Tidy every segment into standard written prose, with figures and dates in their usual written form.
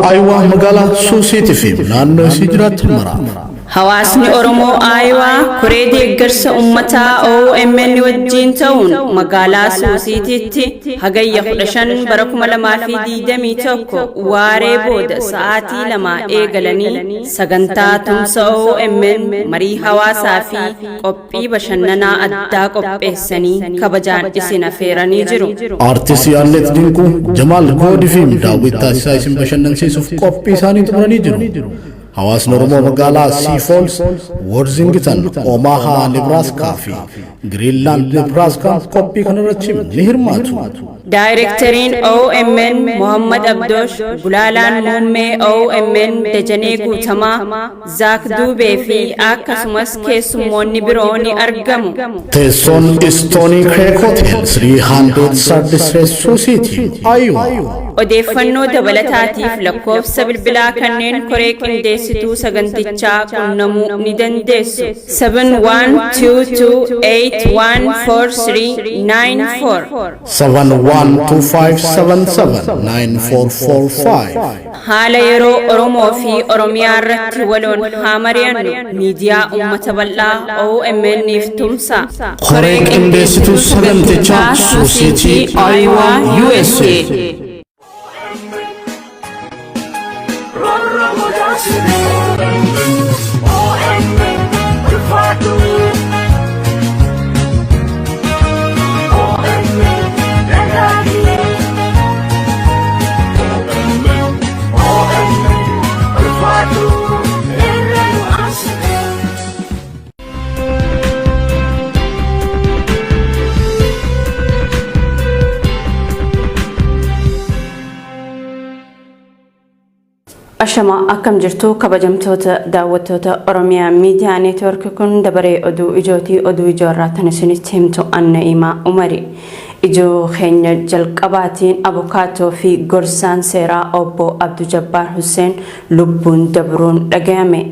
Ayiwaa magaalaa Suusiitii fi naannoo isii jiraattan maraaf. Hawaasni Oromoo Ayiwaa koree deeggarsa uummataa OMN wajjin ta'uun magaalaa Suusiitiitti hagayya 15 bara 2021 waaree booda sa'aatii 2 eegalanii sagantaa tumsa OMN marii hawaasaa fi qophii bashannanaa addaa qopheessanii kabajaan isin affeeranii jiru. Aartist Yaallet Dinquu, Jamaal Goodii fi Daawwit Taasisaa isin bashannansiisuuf qophii isaanii xumuranii jiru. Hawaasni Oromoo magaalaa Sioux Falls, Worthington, Omaha, Nebraska fi Greenland, Nebraska qophii kanarratti ni hirmaatu. Daayirektariin OMN Mohammad Abdoosh, Gulaalaan Muummee OMN Dajanee Guutamaa, Zaak Duubee fi akkasumas keessummoonni biroo ni argamu. Teessoon Stony Creek Hotel 333 Sioux City, Iowa. Odeeffannoo dabalataatiif lakkoofsa bilbilaa kanneen koree qindeessituu sagantichaa qunnamuu ni dandeessu. 7122814394. 7125779445. Haala yeroo Oromoo fi Oromiyaa irratti waloon haa mari'annu. Miidiyaa uummata bal'aa OMN'if tumsa. Koree qindeessituu sagantichaa Sioux City, Iowa, USA. OMN ulfaatu. OMN dagaagi. OMN OMN ulfaatu. Irra nu aansite. Ashama, akkam jirtu kabajamtoota daawwattoota Oromiyaa Miidiyaa Neetwoork? Kun dabaree oduu ijootii. Oduu ijoo irraa tan isinitti himtu Anna Imaa Umari. Ijoo keenya jalqabaatiin, abukaatoo fi gorsaan seeraa obbo Abdu Jabbaar Hussein lubbuun dabruun dhagayame.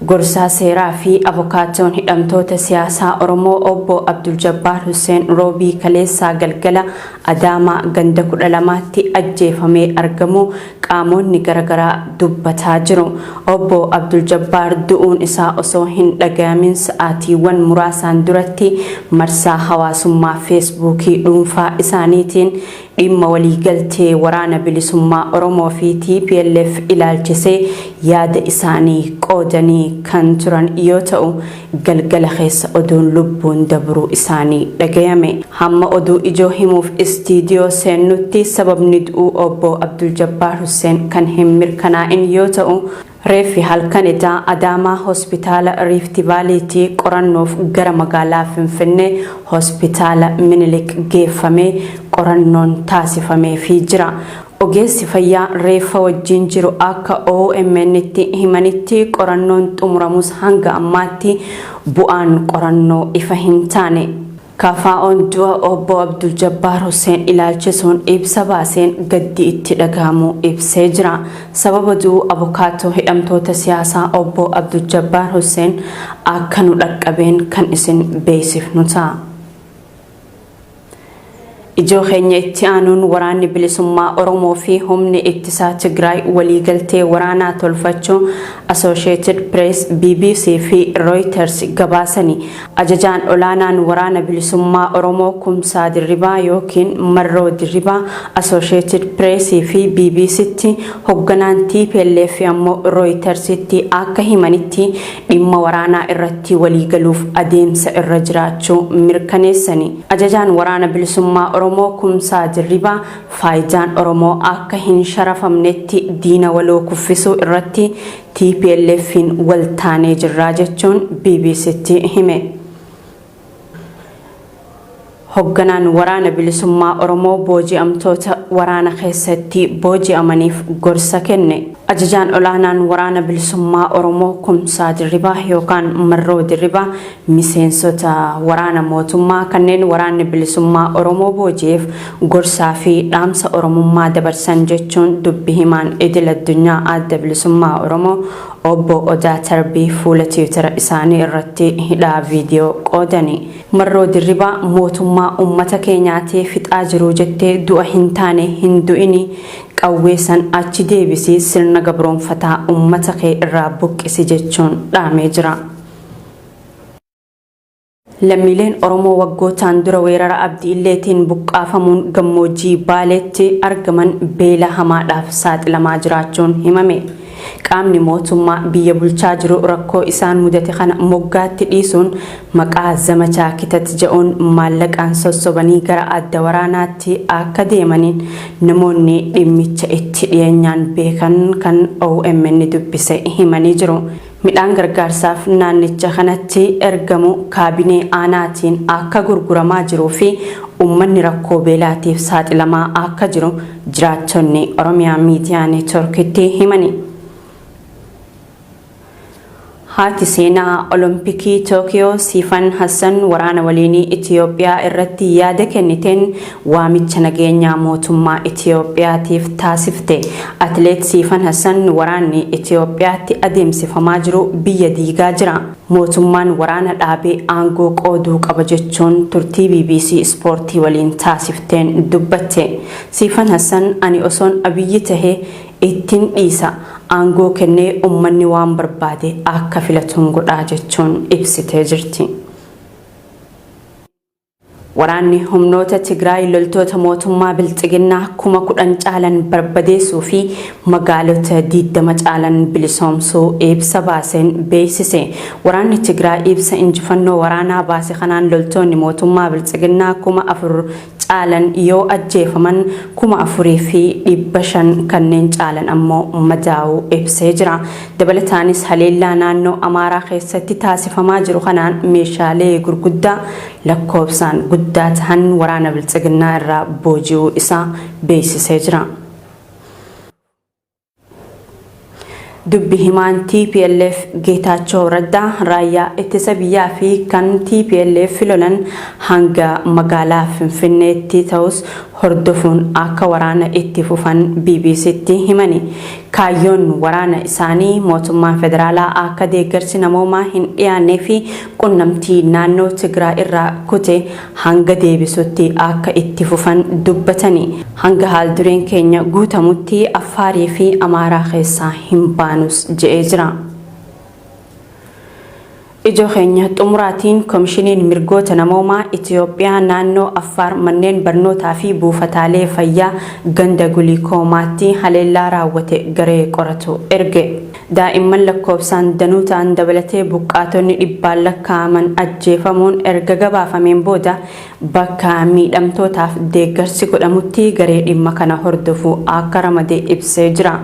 Gorsaa seeraa fi abukaatoon hidhamtoota siyaasaa Oromoo obbo Abdul Jabbaar Hussein roobii kaleessaa galgala Adaamaa ganda 12tti ajjeefamee argamu qaamonni garaagaraa dubbataa jiru. Obbo Abdul Jabbaar du'uun isaa osoo hin dhagayamin sa'aatiiwwan muraasaan duratti marsaa hawaasummaa Feesbuukii dhuunfaa isaaniitiin dhimma waliigaltee Waraana Bilisummaa Oromoo fi TPLF ilaalchisee yaada isaanii qoodanii kan turan yoo ta'u, galgala keessa oduun lubbuun dabruu isaanii dhagayame. Hamma oduu ijoo himuuf istiidiyoo seennutti sababni du'uu obbo Abdul Jabbaar Hussein kan hin mirkanaa'in yoo ta'u, reeffi halkan edaa Adaamaa Hospitaala Riifti Vaaliitii qorannoof gara magaalaa Finfinnee Hospitaala Minilik geeffamee qorannoon taasifameefii jira. Ogeessi fayyaa reeffa wajjin jiru akka OMN'tti himanitti, qorannoon xumuramus hanga ammaatti bu'aan qorannoo ifa hin taane. KFO'n du'a obbo Abdul Jabbaar Hussein ilaalchisuun ibsa baaseen gaddi itti dhagahamuu ibsee jira. Sababa du'uu abukaatoo hidhamtoota siyaasaa obbo Abdul Jabbaar Hussein akka nu dhaqqabeen kan isin beeksifnu ta'a. Ijoo keenya itti aanuun, waraanni bilisummaa Oromoo fi humni ittisaa Tigraay waliigaltee waraanaa tolfachuu Associated Press, BBC fi Reuters gabaasani. Ajajaan olaanaan waraana bilisummaa Oromoo Kumsaa Dirribaa yookiin Marroo Dirribaa Associated Press fi BBCtti, hogganaan TPLF ammoo Reutersitti akka himanitti, dhimma waraanaa irratti waliigaluuf adeemsa irra jiraachuu mirkaneessani. Ajajaan waraana bilisummaa Oromoo Kumsaa Dirribaa faayidaan Oromoo akka hin sharafamnetti diina waloo kuffisuu irratti TPLF'n wal taanee jirraa jechuun BBCtti hime. Hogganaan waraana bilisummaa Oromoo booji'amtoota waraana keessatti booji'amaniif gorsa kenne. Ajajaan olaanaan waraana bilisummaa Oromoo Kumsaa Dirribaa yookaan Marroo Dirribaa miseensota waraana mootummaa kanneen waraanni bilisummaa Oromoo booji'eef gorsaa fi dhaamsa Oromummaa dabarsan jechuun dubbi himaan idil addunyaa Adda Bilisummaa Oromoo obbo Odaa Tarbii fuula Tiwutara isaanii irratti hidhaa viidiyoo qoodani. Marroo Dirribaa mootummaa mootummaa uummata kee nyaatee fixaa jiru jettee du'a hin taane hin du'ini qawwee san achi deebisii sirna gabroomfataa uummata kee irraa buqqisi jechuun dhaamee jira. Lammiileen Oromoo waggootaan dura weerara Abdi Illeetiin buqqaafamuun gammoojjii Baaleetti argaman beela hamaadhaaf saaxilamaa jiraachuun himame. Qaamni mootummaa biyya bulchaa jiru rakkoo isaan mudate kana moggaatti dhiisuun maqaa zamachaa kitat jedhuun maallaqaan sossobanii gara adda waraanaatti akka deemaniin namoonni dhimmicha itti dhiyeenyaan beekan kan OMN dubbise himanii jiru. Midhaan gargaarsaaf naannicha kanatti ergamu kaabinee aanaatiin akka gurguramaa jiruu fi uummanni rakkoo beelaatiif saaxilamaa akka jiru jiraattonni Oromiyaa Miidiyaa Neetworkitti himani. Haati seenaa Olompikii Tookiyoo Siifan Hassan waraana waliinii Itiyoophiyaa irratti yaada kenniteen waamicha nageenyaa mootummaa Itiyoophiyaatiif taasifte. Atileet Siifan Hassan waraanni Itiyoophiyaatti adeemsifamaa jiru biyya diigaa jira. Mootummaan waraana dhaabee aangoo qooduu qaba jechuun turtii BBC Ispoortii waliin taasifteen dubbatte. Siifan Hassan ani osoon Abiyyi tahee ittin dhiisa aangoo kennee ummanni waan barbaade akka filatuun godhaa jechuun ibsitee jirti. Waraanni humnoota Tigraay loltoota mootummaa Bilxiginnaa 10,000 caalan barbadeessuu fi magaalota 20 caalan bilisoomsuu ibsa baaseen beeksise. Waraanni Tigraay ibsa injifannoo waraanaa baase kanaan loltoonni mootummaa Bilxiginnaa 4,000 caalan yoo ajjeefaman 4,500 kanneen caalan ammoo madaa'uu ibsee jira. Dabalataanis haleellaa naannoo Amaaraa keessatti taasifamaa jiru kanaan meeshaalee gurguddaa lakkoofsaan guddaa tahan waraana Bilxiginnaa irraa booji'uu isaa beeksisee jira. Dubbi himaan tplf Geetaachoo Raddaa raayyaa ittisa biyyaa fi kan tplf lolan hanga magaalaa Finfinneetti ta'us hordofuun akka waraana itti fufan BBCtti himani. Kaayyoon waraana isaanii mootummaan federaalaa akka deeggarsi namoomaa hin dhiyaannee fi qunnamtii naannoo Tigraay irraa kute hanga deebisutti akka itti fufan dubbatani. Hanga haaldureen keenya guutamutti Affaarii fi Amaaraa keessaa hin baanus je'ee jira. Ijoo keenya xumuraatiin Komishiniin Mirgoota Namoomaa Itiyoophiyaa naannoo Affaar manneen barnootaa fi buufataalee fayyaa ganda Guliikoomaatti haleellaa raawwate garee qoratu erge. Daa'imman lakkoofsaan danuu ta'an dabalatee buqqaatonni dhibbaan lakkaa'aman ajjeefamuun erga gabaafameen booda bakka miidhamtootaaf deeggarsi godhamutti garee dhimma kana hordofu akka ramade ibsee jira.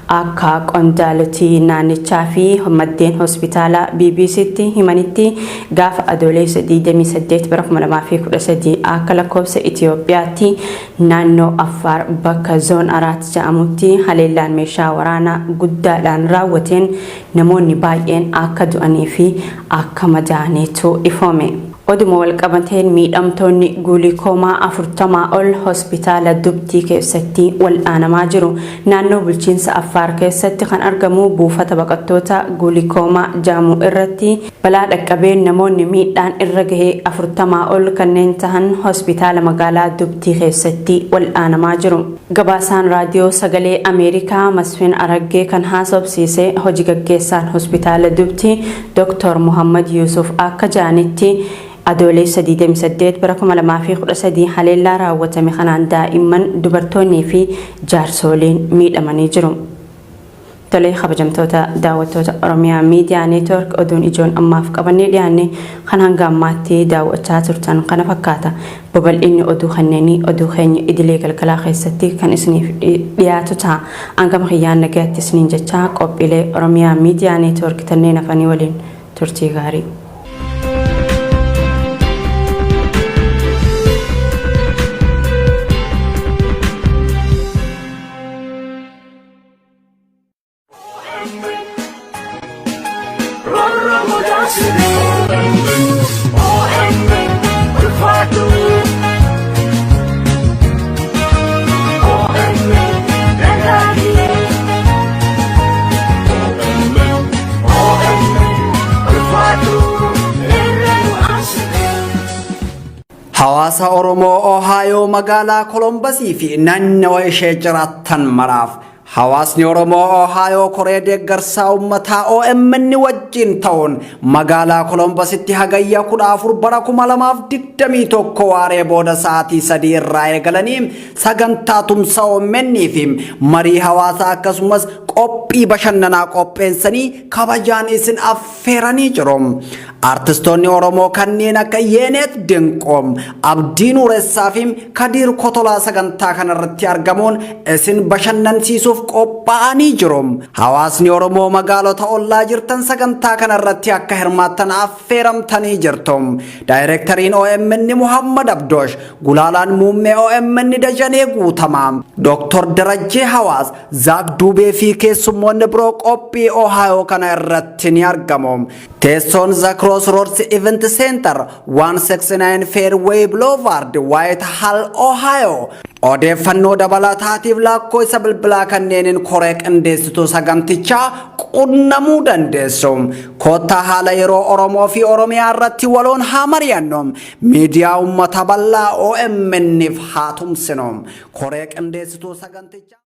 Akka qondaalotii naannichaa fi maddeen hospitaalaa BBCtti himanitti gaafa Adooleessa 28 bara 2013 akka lakkoofsa Itiyoophiyaatti Naannoo Affaar bakka Zoon Araat jedhamutti haleellaan meeshaa waraanaa guddaadhaan raawwateen namoonni baay'een akka du'anii fi akka madaa'aniitu ifoome. Oduma walqabateen miidhamtoonni guulikoomaa 40 ol hospitaala Dubtii keessatti wal'aanamaa jiru. Naannoo bulchiinsa Affaar keessatti kan argamu buufata baqattoota Guulikoomaa jedhamu irratti Balaa dhaqqabeen namoonni miidhaan irra gahe 40 ol kanneen tahan hospitaala magaalaa Dubtii keessatti wal'aanamaa jiru. Gabaasaan Raadiyoo Sagalee Ameerikaa Masfin Araggee kan haasofsiise hoji gaggeessaan hospitaala Dubtii Dr. Muhammad Yuusuf akka ja'anitti Adooleessa 28 bara 2013 haleellaa raawwatame kanaan daa'imman, dubartoonnii fi jaarsooliin miidhamanii jiru. Tolee kabajamtoota daawwattoota Oromiyaa Miidiyaa Neetwork oduun ijoon ammaaf qabannee dhiyaanne kan hanga ammaatti daawwachaa turtan kana fakkaata. Babal'inni oduu kanneenii oduu keenya idilee galgalaa keessatti kan isiniif dhiyaatu ta'a. Hangama kiyyaan nagaatti isiniin jechaa qophiilee Oromiyaa Miidiyaa Neetwork tanneen hafanii waliin turtii gaarii. Hawaasa Hawaasa Oromoo Ohaayoo magaalaa Kolombasii fi naannawa ishee jiraattan maraaf, hawaasni Oromoo Ohaayoo koree deeggarsaa uummataa OMN wajjin ta'uun magaalaa Kolombasitti Hagayya 14 bara 2021 waaree booda sa'aatii 3 irraa eegalanii sagantaa tumsa OMN fi marii hawaasaa akkasumas qophii bashannanaa qopheessanii kabajaan isin affeeranii jiru. Artistoonni Oromoo kanneen akka Yeeneet Dinqoo, Abdii Nuuressaa fi Kadiir Kotolaa sagantaa kanarratti argamuun isin bashannansiisuuf qophaa'anii jiru. Hawaasni Oromoo magaalota ollaa jirtan sagantaa kanarratti akka hirmaattan affeeramtanii jirtu. Daayireektariin OMN Muhammad Abdoosh, gulaalaan muummee OMN Dajanee Guutamaa, Dooktor Darajjee Hawaas, Zaak Duubee fi keessummoonni biroo qophii Ohaayoo kana irratti ni argamu. Teessoon The Crossroads Event Center, 169 Fairway Boulevard, White Hall, Ohio. Odeeffannoo dabalataatiif lakkoofsa bilbilaa kanneeniin koree qindeessituu sagantichaa qunnamuu dandeessu. Kottaa haala yeroo Oromoo fi Oromiyaa irratti waloon haa mari'annu. Miidiyaa uummata bal'aa OMN'if haa tumsinu. Koree qindeessituu sagantichaa.